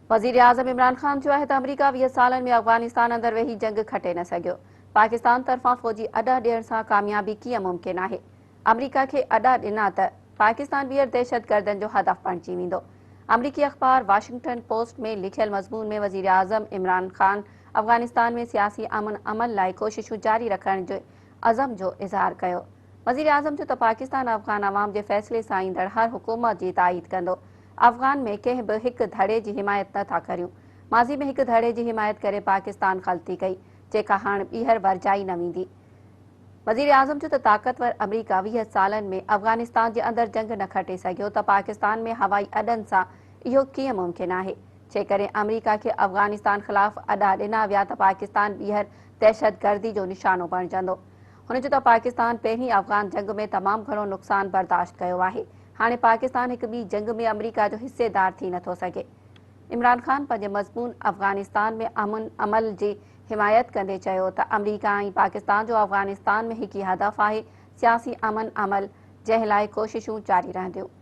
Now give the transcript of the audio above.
وزيراعظم عمران خان چيو آهي ته آمريڪا 20 سالن ۾ افغانستان اندر ويهي جنگ کٽي نه سگهيو، پاڪستان طرفان فوجي اڏا ڏيڻ سان ڪاميابي ڪيئن ممڪن آهي، آمريڪا کي اڏا ڏنا ته پاڪستان ٻيهر دهشتگردن جو هدف بڻجي ويندو. آمريڪي اخبار واشنگٽن پوسٽ ۾ لکيل مضمون ۾ وزيراعظم عمران خان افغانستان ۾ سياسي امن عمل لاء ڪوششون جاري رکڻ جي عزم جو اظهار ڪيو. وزيراعظم چيو ته پاڪستان افغان عوام جي فيصلي سان ايندڙ هر حڪومت جي تائيد ڪندو. افغان ۾ ڪنهن به هڪ ڌڙي جي حمايت نه ٿا ڪريون، ماضي ۾ هڪ ڌڙي جي حمايت ڪري پاڪستان غلطي ڪئي، جيڪا هاڻ ٻيهر ورجائي نه ويندي. وزيراعظم چيو ته طاقتور آمريڪا 20 سالن ۾ افغانستان جي اندر جنگ نه کٽي سگهيو ته پاڪستان ۾ هوائي اڏن سان اهو ڪيئن ممڪن آهي؟ جيڪڏهن آمريڪا کي افغانستان خلاف اڏا ڏنا ويا ته پاڪستان ٻيهر دهشتگردي جو نشانو بڻجندو. هن چيو ته پاڪستان پهرين افغان جنگ ۾ تمام گهڻو نقصان برداشت ڪيو آهي، هاڻي پاڪستان هڪ ٻي جنگ ۾ آمريڪا جو حصيدار ٿي نٿو سگهي. عمران خان پنهنجي مضمون افغانستان ۾ امن عمل جي حمايت ڪندي چيو ته آمريڪا ۽ پاڪستان جو افغانستان ۾ هڪ ئي هدف آهي، سياسي امن عمل جنهن لاء ڪوششون جاري رهنديون.